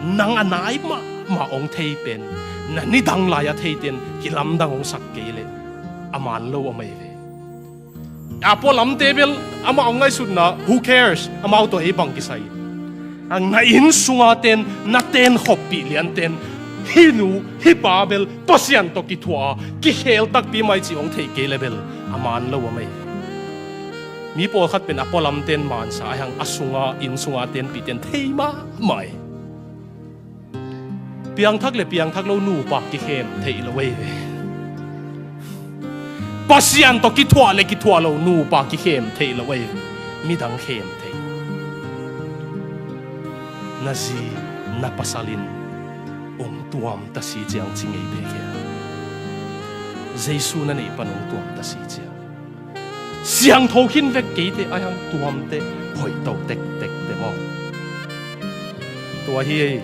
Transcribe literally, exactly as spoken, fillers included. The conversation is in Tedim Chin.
Nang a nai mahmah hong thei pen, na nidang lai a theite'n kilamdang hong sak kei leh a man lo a mai ve. A pualamte bel amau ngaihsutna, who cares? Amau tawh ei bang kisai? Ang na inn sunga ten, na ten khoppih lianten, hih nu hih pa bel Pasian tawh kithuah a, kikhel takpi mai cih hong theih kei leh bel a man lo a mai. Mi pawlkhat pen a pualamten mansa a, hiang a sunga, inn sunga tenpihten thei mahmah hi. Piangthak le piangthak lo nupa kikhem theih lo ei ve. Pasian tawh kithuah le kithuah lo nupa kikhem theih lo ei ve. Midang khem thei. Na zi, na pasal in hong tuamta si ciang ci ngei pek hia? Jesu na neih pan hong tuamta si ciang. Siangtho khin vek keite a, hiang tuamte hoih to tektek te maw? Tua hi ei.